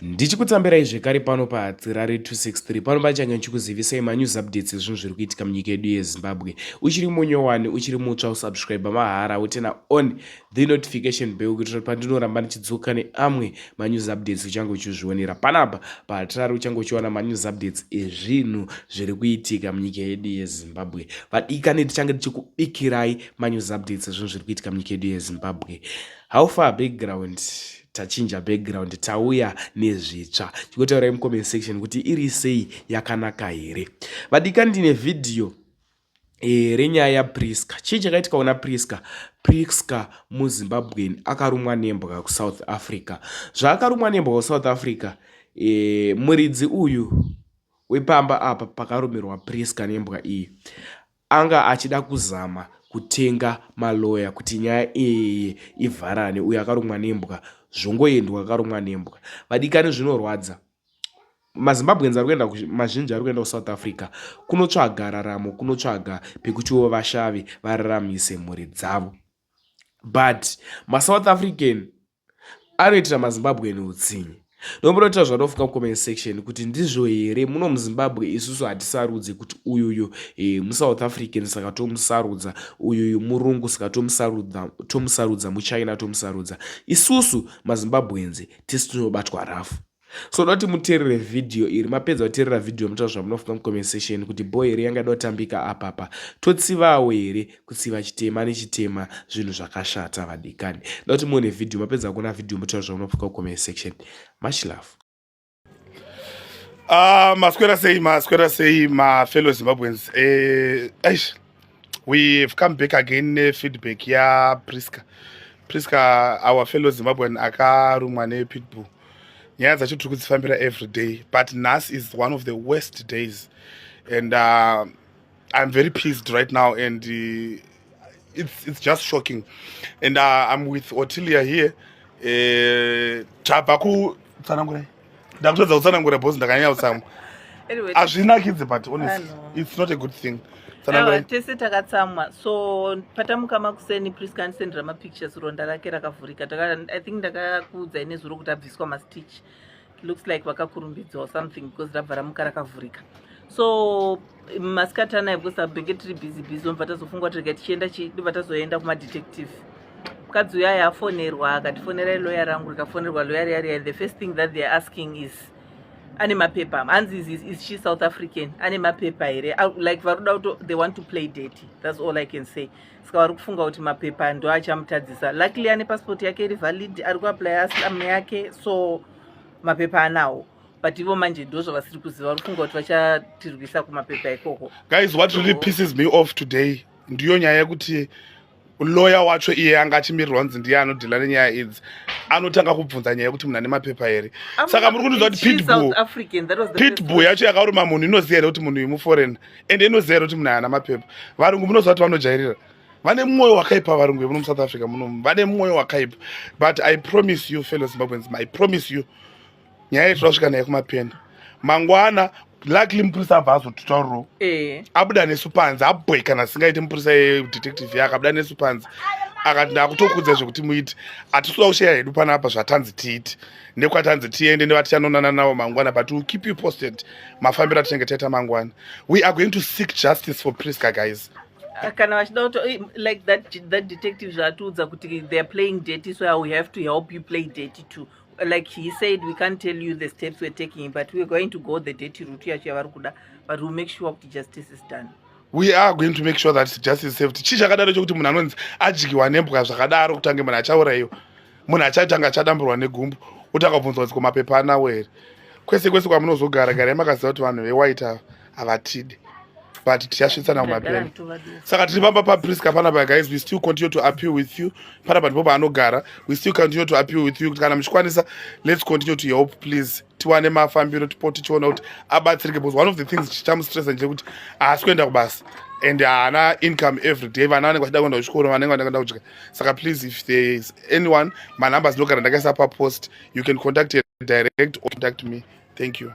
Ndichikutambirai zvekare pano paHatirare 263 pano pachange ndichikuzivisai manews updates ezvinhu zviri kuitika munyika yedu yeZimbabwe. Uchiri munyowani, uchiri mutsva, usubscribe mahara utena on the notification bell kuitira kuti pandinoramba ndichidzoka neamwe manews updates uchange uchizvionera panapa paHatirare. Uchange uchiwana manews updates ezvinhu zviri kuitika munyika yedu yeZimbabwe. Vadikani, tichange tichikubikirai manews updates ezvinhu zviri kuitika munyika yedu yeZimbabwe. How far background? Tachinja background, tauya nezvitsva. Chikotaurai mucomment section kuti iri sei, yakanaka here? Vadikani, ndine vhidhiyo renyaya yaPriska. Chii chakaitika kuna Priska? Priska muZimbabwean akarumwa nembwa kuSouth Africa. Zvaakarumwa nembwa kuSouth Africa, muridzi uyu wepamba apa pakarumirwa Priska nembwa iyi anga achida kuzama kutenga maloya kuti nyaya iyi ivharane, uyo akarumwa nembwa zvongoendwa akarumwa nembwa. Vadikani, zvinorwadza. MaZimbabweans ari kuenda, mazhinji ari kuenda kuSouth Africa kunotsvaga raramo, kunotsvaga pekutiwo vashave vararamise mhuri dzavo, but maSouth African anoitira maZimbabwean utsinye. Ndombonoita zvanofunga mucomment section kuti ndizvo here. Muno muZimbabwe isusu hatisarudzi kuti uyuyu muSouth African saka tomusarudza, uyuyu murungu saka tomusarudza, muChina tomusarudza. Isusu maZimbabweans tisi tinobatwa rafu. So doti muteerere vhidhiyo iri. Mapedza kuteerera vhidhiyo, mutaura zvamunofunga mucomment section kuti bho here yanga kutambika apapa. Totsivawo here kutsiva chitema nechitema? Zvinhu zvakashata, vadikani. Da kuti muone vhidhiyo. Mapedza kuona vhidhiyo, mutaura zvamunofunga mucomment section. Much love. Maswera sei, maswera sei, mafellow Zimbabweans? Eish, we've come back again nefeedback yaPriska. Priska, our fellow Zimbabwean akarumwa nepitbull. Nyaya dzacho tiri kudzifambira every day, but nhasi is one of the worst days and I'm very pissed right now and it's just shocking. And I'm with Otilia here. Tabva kutsanangurai, ndakutadza kutsanangura because ndakanyanya kutsamwa. Anyway, Hazvinakidzi, but honestly, I know. it's not a good thing. Aiwa, Tsanangurai. Tese takatsamwa. So patamuka makuseni, Priska andisendera mapictures, ronda rake rakavhurika. I think ndakakuudzai nezuro kuti abviswa mastitch. Looks like vakakurumbidzwa or something because rabva ramuka rakavhurika. So masikati anaya, because abhenge tiri busy busy, obva tazofunga kuti rega tichienda, ndobva tazoenda kumadetective. Mukadzi uyo aya afonerwa, akatifonerai loya rangu, rikafonerwa loya riya riya. The first thing that they are asking is, ane mapepa? Hanzi is she South African? Ane mapepa here? Like vari kuda kuto, they want to play dirty, that's all I can say. Saka vari kufunga kuti mapepa ndo achamutadzisa. Luckily ane passport yake iri valid, ari kuapply asylum yake, so mapepa anawo. But ivo manje ndo zvavasiri kuziva, vari kufunga kuti vachatirwisa kumapepa ikoko. Guys, what really pisses me off today ndiyo nyaya yekuti loya wacho iye anga achimirirwa kunzi ndiye anodhila nenyaya idzi anotanga kubvunza nyaya yekuti munhu ane mapepa here. Saka muri kundiudza kuti pitbull South African, that was the first pitbull yacho yakaruma munhu inoziva here kuti munhu uyu muforeign? Ende inoziva here kuti munhu haana mapepa? Varungu munoziva kuti vanojairira, vane mwoyo wakaipa. Varungu vemuno muSouth Africa muno vane mwoyo wakaipa. But I promise you, fellow Zimbabweans, I promise you, nyaya iyi toda kusvika naye kumapenda mangwana. Luckily mupurisa abva azotitaurirawo. Abuda nesu panze, abwe kana singaite mupurisa yedetective yake, abuda nesu panze akati, "Ndakutokudza zvekuti muite, hatisi kuda kusheya hedu panapa zvatanzi tiite nekwatanzi tiende nevatichanonana navo mangwana, but we'll keep you posted mafambiro atinenge taita mangwana." We are going to seek justice for Priska, guys. Kana vachida kuto like that detective zvaatiudza kuti they are playing dirty, so we have to help you play dirty too. Like he said, we can't tell you the steps we're taking, but we're going to go the dirty route yacho yavari kuda, but we'll make sure kuti justice is done. We are going to make sure that justice is served. Chii chakadaro chokuti munhu anonzi adyiwa nembwa zvakadaro, kutange munhu achaurayiwa, munhu achatanga achadamburwa negumbu, otanga kubvunzwa kuti ko mapepa anawo here? Kwese kwese kwamunozogara, garai makaziva kuti vanhu vewhite ava havatidi, but tichasvitsana kumapeni. Saka tiri pamba paPriska panapa, guys. We still continue to appeal with you. Panapa ndipo paanogara. We still continue to appeal with you kuti kana muchikwanisa, let's continue to help, please. Tiwane mafambiro, tipo tichiona kuti abatsirike, because one of the things chichamustressa ndechekuti haasi kuenda kubasa and haana income every day. Vana vanenge vachida kuenda kuchikoro, vanenge vachida kuenda kudya. Saka please, if there is anyone, manumbers ndogara ndakaisa papost. You can contact her direct or contact me. Thank you.